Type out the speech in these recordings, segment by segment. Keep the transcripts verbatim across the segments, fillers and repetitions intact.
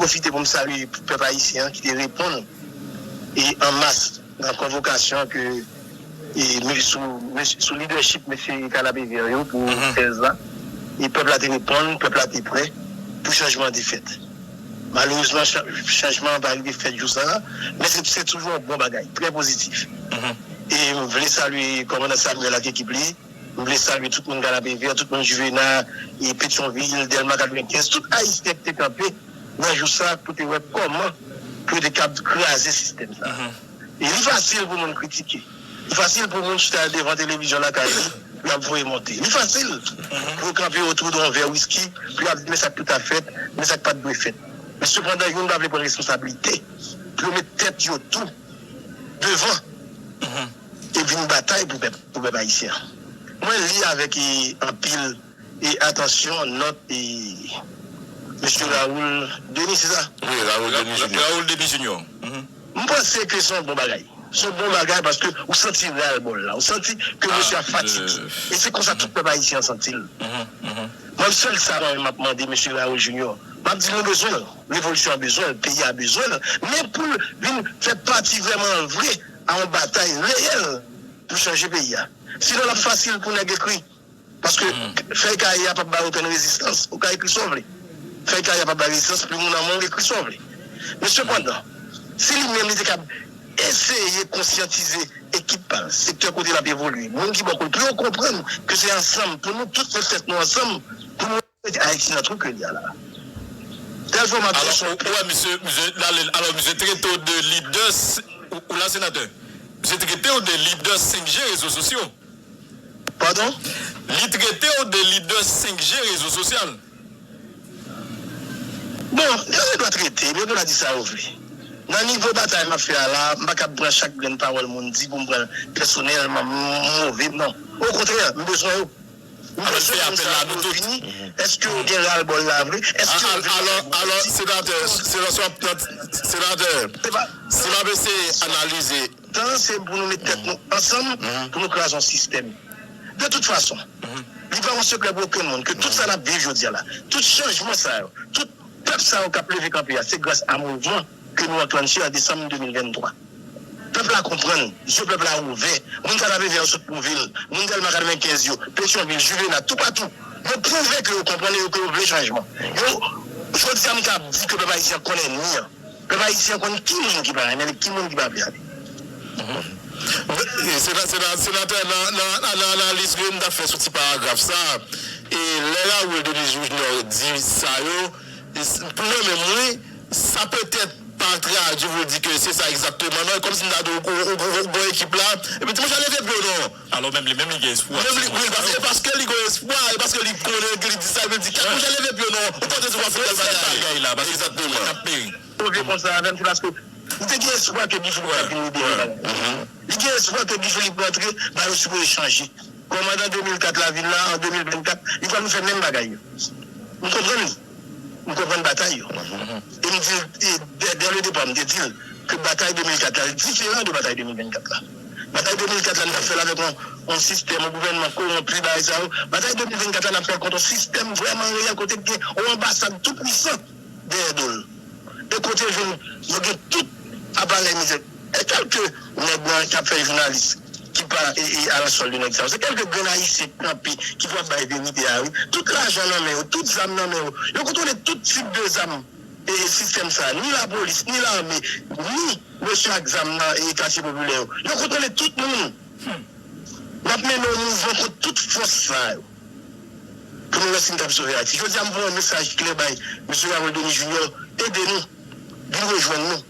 pwofite pou m salye pèp ayisyen an ki te reponn e an mas nan konvokasyon ke e, sou, sou lidèchip mesye Canapé Vert yo pou sèz la. E pèp la te reponn, pèp la te prè pou chanjman an te fèt. Malerezman, chanjman an pa rive fèt jou sa a, men se, se toujou yon bon bagay, trè pozitif. E m vle salye kòmandan Samuel ak ekip li. M vle salye tout moun Canapé Vert, tout moun Juvena, e Petyonvil, Dèlma katrevenkenz, tout Ayisyen ki te kanpe nan jou sa a pou te wè kòman pou yo te kab kraze sistèm sa a. E li fasil pou moun kritike. Li fasil pou moun chita devan televizyon lakay li pou y ap voye monte. Li fasil pou yo kanpe otou de yon vè wiski pou y ap di men sa k pou ta fèt, men sa k pa t dwe fèt. Men sepandan, youn pa vle pran responsablite pou yo met tèt yo tou devan e vin batay pou pèp, pou pèp ayisyen an. Mwen li avèk e, anpil e, atansyon nòt e, mesye Raoul Denis, se sa? Wi, Raoul Denis Junior. Raoul Denis Junior. M panse ke se yon bon bagay. Se yon bon bagay paske ou santi ras-le-bol la. Ou santi ke mesye a fatige. E se konsa tout pèp ayisyen an santi l. Mwen, sèl sa mwen menm m ap mande mesye Raoul Junior. M ap di nou bezwen l. Revolisyon an bezwen l. Peyi a bezwen l. Men pou l vin fè pati vrèman vre a yon batay reyèl pou chanje peyi a. Sinon, l ap fasil pou nèg ekri. Paske fèy kaye a p ap bay okenn rezistans. Ou ka ekri sa w vle. Fèy kaye a p ap bay rezistans, plim ou nan men w, ekri sa w vle. Men sepandan, si li menm li te kab eseye konsyantize ekip pa l, sektè kote l ap evolye, moun ki bò kote, pou yo konprann ke se ansanm, pou nou tout met tèt nou ansanm, pou nou rete Ayiti nan twou ke l ye a la. Tèl fwa m ap di w, se yon pèp. Alò, ou wè, misye, misye Dalel, alò, misye trete w de lidè, ou, ou la, senatè? Misye trete w de lidè senk G rezo sosyo. Padon? Li trete w de lidè senk G rezo sosyal. Bon, yo gen dwa trete m, yo gen dwa di sa yo vle. Nan nivo batay m ap fè a la, m pa kab pran chak grenn pawòl moun di pou m pran l pèsonèlman, m, m move, non. Okontrè, m bezwen yo. M bezwen moun sa yo pou yo vini. Èske yo gen ras-le-bol la vre? Èske yo vle? Alò, alò, senatè, senatè, senatè, si m ap eseye analize, tan se pou nou met tèt nou ansanm pou nou kraze yon sistèm. De tout fason, li pa yon sekrè pou okenn moun ke tout sa n ap viv jodi a la, tout chanjman sa yo, tout pèp sa yo k ap leve kanpe a, se gras a mouvman ke nou anklanche an desanm de mil venntwa. Pèp la konprann, zye pèp la ouvè. Moun Kanapevè yo sot Pwovil, moun Dèlma katrevenkenz yo, Petyonvil, Juvena, toupatou, yo pwouve ke yo konprann e ke yo vle chanjman. Yo, jodi a, m ka di ke pèp ayisyen an konn ènmi an. Pèp ayisyen an konn ki moun ki pa renmen li, ki moun ki pa vle ale. Sena- sena- Senatè, nan, nan, nan, nan analiz ke m t ap fè sou ti paragraf sa, e lè Raoul Denis Junior di sa yo, e s- pou mwen menm, wi, sa petèt pa tradui pou di ke se sa egzakteman, non, e kòmsi m ta di w, ou, ou, ou, ou gon ekip la, epi di, monchè, leve pye w non. Alò menm li menm li gen espwa. Menm li, wi, paske, paske li gen espwa, e paske li konnen ke li di sa, epi li di, kèt, monchè, leve pye w non, ou panse se w ap fè tèl bagay. Bagay la, paske egzakteman. L ap peri. Poze konsa avè m, se paske li te gen espwa ke Guy Philippe t ap vin libere bagay. Li gen espwa ke Guy Philippe rantre, bagay yo sipoze chanje. Kòmandan de mil kat la vin la, an de mil vennkat, li pral refè menm bagay yo. M konprann li. M konprann batay yo. E m di l, e dè, dè le depa, m te di l ke batay de mil kat la, li diferan de batay de mil vennkat la. Batay de mil kat la, n t ap fè l avèk yon, yon sistèm, yon gouvènman kowonpi, bagay sa yo. Batay de mil vennkat la, n ap fè l kont yon sistèm vrèman reyèl, kote gen yon anbasad tou pwisan dèyè do l. E kote jwenn yo gen tout aparèy militè. E kèlke nèg nan k ap fè jounalis ki pa e, e, a la sòl de nèg sa yo. Se kèlke grenn ayisyen k kanpe ki pou ap bay verite a, wi. Tout lajan nan men yo, tout zam nan men yo. Yo kontwole tout tip de zam e, e sistèm sa a. Ni lapolis, ni lame, ni mesye ak zam nan e katye popilè yo. Yo kontwole tout moun. N ap mennen yon mouvman kont tout fòs sa yo. Pou nou wè si n kab sove Ayiti. Jodi a, m voye yon mesaj klè bay mesye Raoul Denis Junior, ede nou, vin rejwenn nou.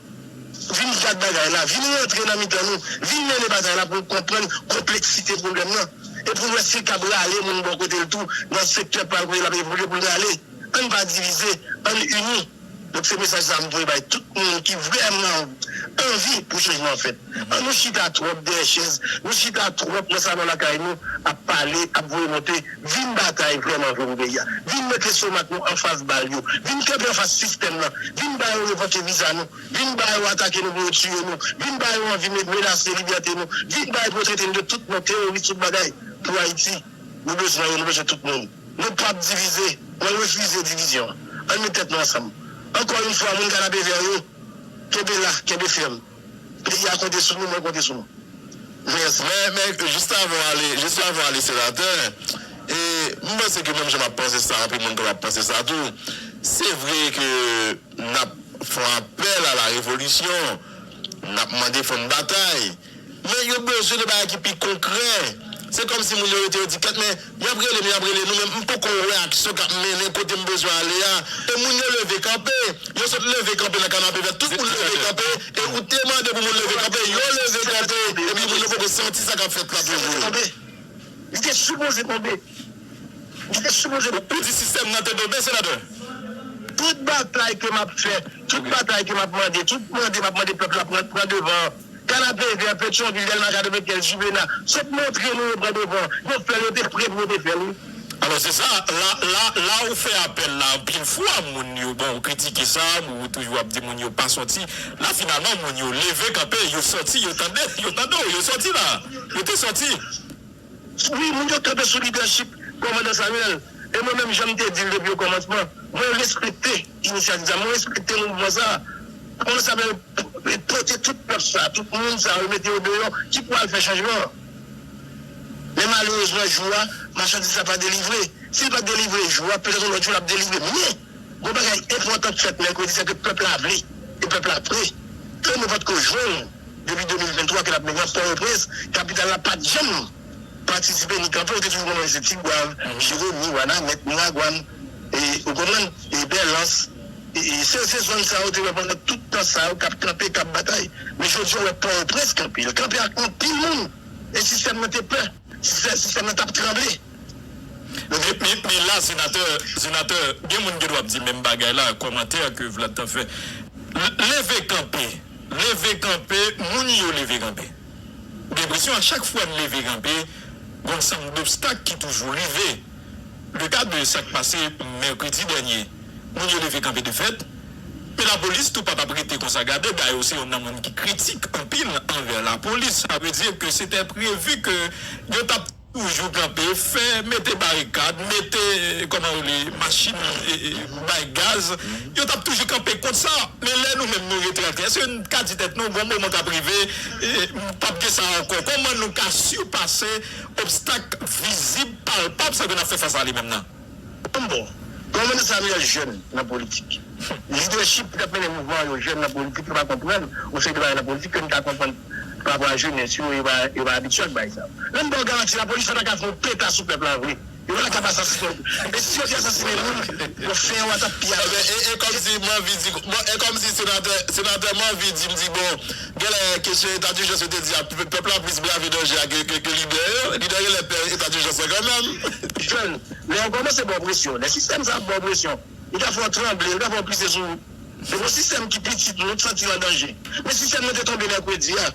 Vin gad bagay la, vin rantre nan mitan nou, vin mennen batay la pou n konprann konpleksite pwoblèm nan. E pou n wè si l kab rale moun bò kote l tou, nan sektè pa l kote l ap evolye pou l rale. Ann pa divize, ann ini. Donk, se mesaj sa a m voye bay tout moun ki vrèman anvi pou chanjman an fèt. An nou chita twòp dèyè chèz, nou chita twòp nan salon lakay nou, ap pale, ap voye monte, vin batay vrèman vre pou peyi a. Vin met lestomak nou anfas bal yo, vin kanpe anfas sistèm nan, vin ba yo revoke viza nou, vin ba yo atake nou pou yo tiye nou, vin ba yo anvi me- menase libète nou, vin ba yo pou yo trete nou de tout non, teworis, tout bagay. Pou Ayiti, nou bezwen yo, nou bezwen tout moun. Nou p ap divize. Mwen refize divizyon. Ann met tèt nou ansanm. Ankò yon fwa, moun Kanapevè yo, kenbe la, kenbe fèm. Peyi a konte sou nou, mwen konte sou nou. Mèsi. Men, men, jis avan w ale, jis avan w ale, senatè, e, m panse ke menm jan m ap panse sa, anpil moun konn ap panse sa tou. Se vre ke n ap fè apèl a la revolisyon, n ap mande fò n batay, men yo bezwen de bagay ki pi konkrè. Se kòmsi moun yo rete yo di kèt, men y ap rele nou, y ap rele nou, men m poko wè aksyon k ap mennen kote m bezwen ale a. E moun yo leve kanpe, yo sot leve kanpe nan Kanapevè, tout moun leve kanpe, e ou te mande pou moun leve kanpe, yo leve kanpe, epi moun yo poko santi sa k ap fèt la toujou. Li te sipoze tonbe. Li te sipoze tonbe. Ou di sistèm nan te tonbe, senatè? Tout batay ke m ap fè, tout batay ke m ap mande, tout mande m ap mande pèp la pran, pran devan. Kanapevè, Petyonvil, Dèlma katrevennkèz, Jivena, sot montre nou yo pran devan. Yo fè l, yo te prè pou yo te fè l, wi. Alò, se sa, la, la, la ou fè apèl la, anpil fwa, moun yo, bon, ou kritike sa, ou toujou ap di moun yo pa sòti. La, finalman, moun yo leve kanpe, yo sòti, yo tande, yo tande w, yo sòti la. Yo te sòti. Wi, moun yo kanpe sou lidèchip kòmandan Samuel. E mwen menm, jan m te di l depi okòmansman, mwen respekte inisyativ sa, mwen respekte mouvman sa. Kòmandan Samuel pote tout pèp sa, tout moun sa, yo mete yo deyò, ki pou al fè chanjman an. Men malerezman, jou a, machandiz la pa delivre. Si l pa delivre jou a, petèt yon lòt jou l ap delivre. Men, gon bagay enpòtan k fèt mèkredi, se ke pèp la vle, e pèp la pre. Ke nou pa t ko jwenn depi de mil venntwa ke l ap mennen an Pòtoprens, kapital la pa t janm patisipe ni kanpe, ou te toujou konn wè se Tigwav, Jeremi, Wanament, Miragwàn, e, ou konprann, e Bèlans, e, e se, se zòn sa yo te wè pandan tout tan sa yo k ap kanpe, k ap batay. Men jodi a, ou wè Pòtoprens kanpe, l kanpe ak anpil moun, e sistèm nan te pè, sistè-, sistèm nan t ap tranble. Men, men, men la, senatè, senatè, gen moun ki dwe ap di menm bagay la, kòmantè ke Vlad t ap fè. L-, leve kanpe, leve kanpe, moun yo leve kanpe. Gen enpresyon a chak fwa n leve kanpe, gon sanm dobstak ki toujou rive. Le ka de sa k pase mèkredi dènye. Moun yo leve kanpe de fèt, men lapolis tou pa t ap rete konsa gade, dayè w se youn nan moun ki kritik anpil anvè lapolis. Sa vle di ke se te previ ke yo t ap toujou kanpe, fè, mete barikad, mete, kòman yo rele, machin, e, e, bay gaz. Yo t ap toujou kanpe kont sa. Men lè nou menm nou rete atè, èske n ka di tèt nou, gon moman k ap rive, e, p ap gen sa ankò? Kòman nou ka sipase obstak vizib, palpab, sa ke n ap fè fas a li menm nan? Bon, kòmandan Samuel jèn nan politik. Lidèchip ki t ap mennen mouvman an yo jèn nan politik, yo pa konprann yon seri de bagay nan politik ke n ka konprann pa rapò a jenès yo, yo pa, yo pa abitye ak bagay sa yo. Lè m ba w garanti, lapolis pa ta ka fè yon peta sou pèp la vre. Yo pa ta ka pa asasinen. E si yo te asasinen moun, yo fè yo atap pi a. Ebyen, e, e kòmsi m anvi di, bon, e kòmsi senatè, senatè m anvi di, m di, bon, genlè kesyon eta dijans yo te di a, pèp la plis brave danje a ke, ke, ke lidè yo. Lidè yo genlè pè eta dijans lan kanmenm. Jèn, lè yo kòmanse ba w presyon, lè sistèm sa ap ba w presyon, li ka fè w tranble, li ka fè w pise sou ou. Se yon sistèm ki pitit, nou tout santi l an danje. Men sistèm nan te tonbe mèkredi a.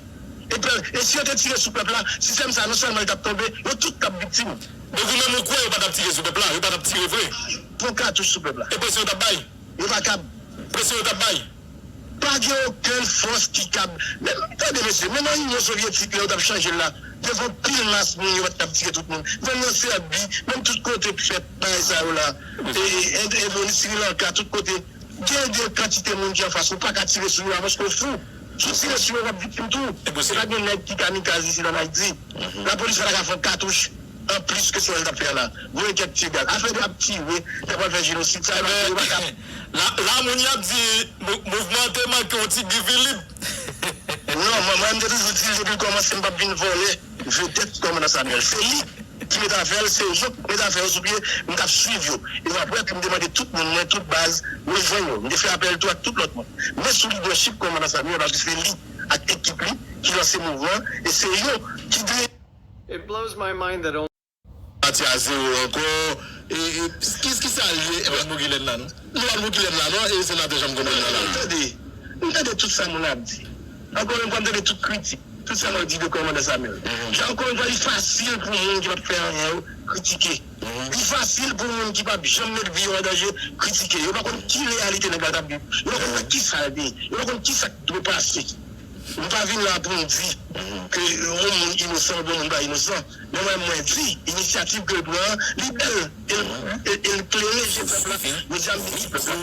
E pè-, e si yo te tire sou pèp la, sistèm sa non sèlman li t ap tonbe, yo tout t ap viktim. Donk ou menm ou kwè yo pa t ap tire sou pèp la, yo pa t ap tire vre? Pran katouch sou pèp la. E presyon yo t ap bay? Yo pa kab. Presyon yo t ap bay? Pa gen okenn fòs ki kab. Men, tande mesye, menm an Inyon Sovyetik, lè yo t ap chanje l la, devan pil mas moun, yo pa t kab tire tout moun. Menm nan Sèbi, menm tout kote k fèt bagay sa yo la. E, e, Endoni, Sri Lanka, tout kote. Gen de kantite moun ki anfas ou, pa ka tire sou yo a, paske w fou. Si w tire sou yo, w ap viktim tou. Se pa gen nèg ki kamikaz isit an Ayiti. Lapolis pa ta ka fè yon katouch anplis ke sa l t ap fè a la. Voye kèk ti bal. Afè de ap tire, y ap al fè jenosid, sa yo pa ka. La, la moun y ap di, mou-, mouvman an te manke yon ti Guy Philippe. Non, mwen, mwen, m te toujou di l depi l kòmanse, m p ap vin vòlè vedèt kòmandan Samuel. Se li ki mete afè l, se yo ki mete afè yo sou pye, m t ap swiv yo. E w ap wè ke m te mande tout moun mwen, tout baz, rejwenn yo. M te fè apèl tou ak tout lòt moun. Men sou lidèchip kòmandan Samuel, paske se li ak ekip li ki lanse mouvman, e se yo ki dwe. It blows my mind that only Pati a zewo ankò. E, e, ki, ki sa l ye? Ebyen, nou pa t mouri lèn la, non. Nou pa t mouri lèn la, non, e senatè Jean Colin nan la. Tande, m tande tout sa moun ap di. Ankò yon fwa, m tande tout kritik. Tout sa moun di de kòmandan Samuel. Jan, ankò yon fwa, li fasil pou moun ki p ap fè anyen yo kritike. Li fasil pou moun ki p ap janm met vi yo an danje kritike. Yo pa konn ki reyalite nèg la t ap viv. Yo pa konn nan ki sa l te ye. Yo pa konn ki sa k dwe pase. M pa vin la pou m di ke yon moun inosan oubyen yon moun pa inosan. Men mwen, mwen di, inisyativ ke l pran an, li bèl. E l, e, e l klere je pèp la. Jodi a m di pèp la,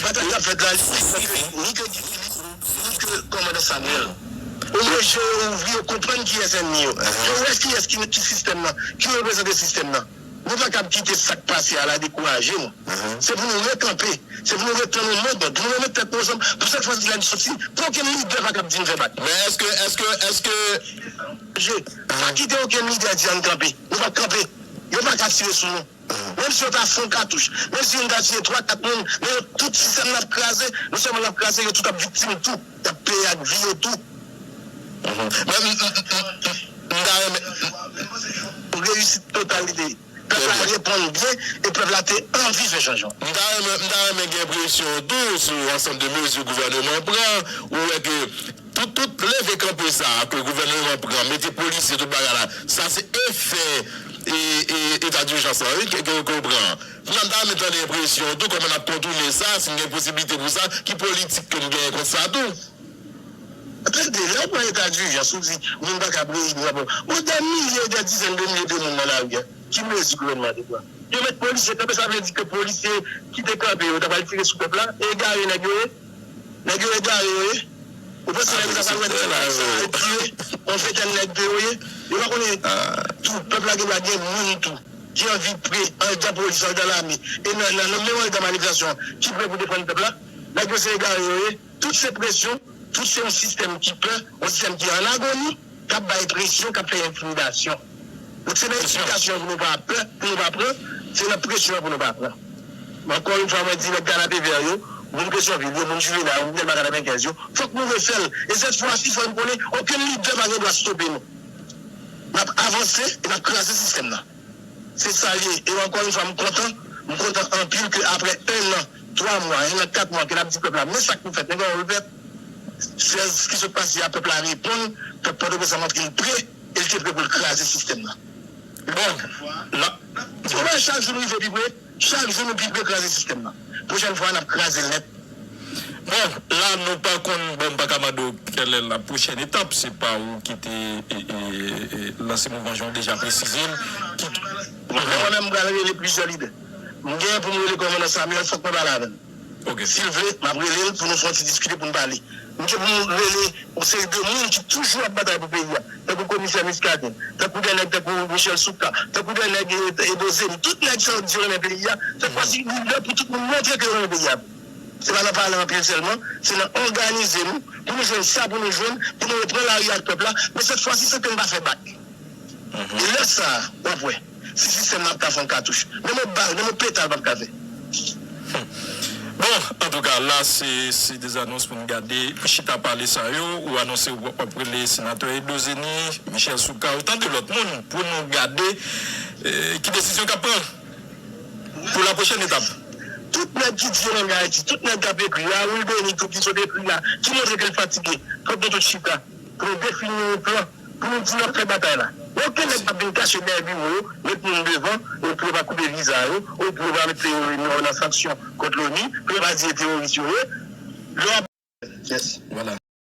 batay k ap fèt la, li pi fò ke ni ke Guy Philippe, ni ke kòmandan Samuel. Omwen je yo ouvri, yo konprann kiyès ènmi yo. Yo wè kiyès ki, ki sistèm nan, ki reprezante sistèm nan. Nou pa kab kite sa k pase a la dekouraje nou. Se pou nou rekanpe. Se pou nou retann yon mo dòd. Pou nou remèt tèt nou ansanm. Pou sèt fwa si la n soti, pou okenn lidè pa kab di n fè bak. Men èske, èske, èske... Je, pa kite okenn lidè di ann kanpe. Nou p ap kanpe. Yo pa ka tire sou nou. Menm si yo ta fè yon katouch, menm si youn ta tiye twa, kat moun, men yo tout sistèm nan ap kraze, non sèlman l ap kraze, yo tout ap viktim tou, y ap peye ak vi yo tou. Men m, m, m, m, m ta renmen reyisit totalite. Pèp la reponn byen e pèp la te anvi fè chanjman. M ta renmen, m ta renmen gen presyon tou sou ansanm de mezi gouvèneman an pran. Ou wè ke tout, tout leve kanpe sa a ke gouvèneman an pran, mete polisye, tout bagay la, sa se efè e, e, eta dijans lan, wi, ke, ke, ke yo pran. Kounya m ta renmen tande enpresyon tou, kòman n ap kontounen sa, si n gen posiblite pou sa, ki politik ke n genyen kont sa tou. Tande, lè w pran eta dijans, ou di moun pa kab reyini, pa bon. Bon, dè milye, dè dizèn de milye de moun nan lari a. Ki mezi gouvènman an te pran? Yo met polisye kanpe, sa vle di ke polisye ki te kanpe yo, ta pral tire sou pèp la, e egare nèg yo ye. Nèg yo egare yo ye. Ou panse nèg yo ta pral wè nèg sa al tire yon ventèn nèg de yo ye? Yo pa konnen tou, pèp la gen dwa gen moun tou ki anvi pre andan polis, andan lame. E nan, nan, nan menm andan manifestasyon an, ki pre pou defann pèp la, nèg yo se egare yo ye. Tout se presyon, tout se yon sistèm ki pè, yon sistèm ki an agoni, k ap bay presyon, k ap fè entimidasyon. Donk se nan entimidasyon pou nou pa pè, pou nou pa pran, se nan presyon pou nou pa pran. Men ankò yon fwa mwen di nèg Kanapevè yo, moun Petyonvil yo, moun Juvenal, moun Dèlma katrevenkèz yo, fòk nou refè l. E sèt fwa si fò nou konnen okenn lidè pa gen dwa stope nou. N ap avanse e n ap kraze sistèm nan. Se sa l ye. E ankò yon fwa, m kontan. M kontan anpil ke aprè en an, twa mwa, en an, kat mwa ke n ap di pèp la, men sa k pou fèt, men kòman pou l fèt. Sèz ki sot pase a, pèp la reponn, pèp Pòtoprens la montre l pre, e l te pre pou l kraze sistèm nan. Bon, la, ou wè chak jou nou rive pi pre, chak jou nou pi pre kraze sistèm nan. Pwochèn fwa, n ap kraze l nèt. Bon, la nou pa konn, bon, m pa ka mande w kèl è la pwochèn etap, se pa ou ki te e, e, e, lanse mouvman jan w deja presize l. Ki... Mwen menm, m pral rele plizyè lidè. M gen pou m rele kòmandan Samuel, fòk mwen pale avè l. Si l vle, m ap rele l pou nou fè yon ti diskite, pou n pale. M gen pou m rele yon seri de moun ki toujou ap batay pou peyi a, tankou komisè Muscadin, tankou de nèg tankou Michel Souka, tankou de nèg e, e Dozeni. Tout nèg sa yo di yo renmen peyi a. Sèt fwa si, li lè pou tout moun montre ke yo renmen peyi a. Se pa nan pale anpil sèlman, se nan òganize nou, pou nou jwenn sa pou nou jwenn, pou nou repran lari ak pèp la, men sèt fwa si, se ke n pa fè bak. E lè sa a, w ap wè, si sistèm nan ap ka fè yon katouch. Menm yon bal, menm yon peta l p ap ka fè. Bon, antouka, la, se, se de zanons pou n gade, chita pale sa yo, ou anonse w ap rele senatè Edo Zeni, Michel Souka, otan de lòt moun, pou nou gade, eh, ki desizyon k ap pran. Pou la pwochèn etap. Tout nèg ki di yo renmen Ayiti, tout nèg k ap ekri, Raoul Denis tou ki sot ekri la, ki montre ke l fatige, fòk nou tout chita, pou nou defini yon plan, pou nou di n ap fè batay la. Okenn nèg p ap vin kache dèyè biwo yo, met moun devan, ou pou yo pa koupe viza yo, ou pou yo pa mete yo nan sanksyon kont Loni, pou yo pa di e teworis yo ye. Lè w ap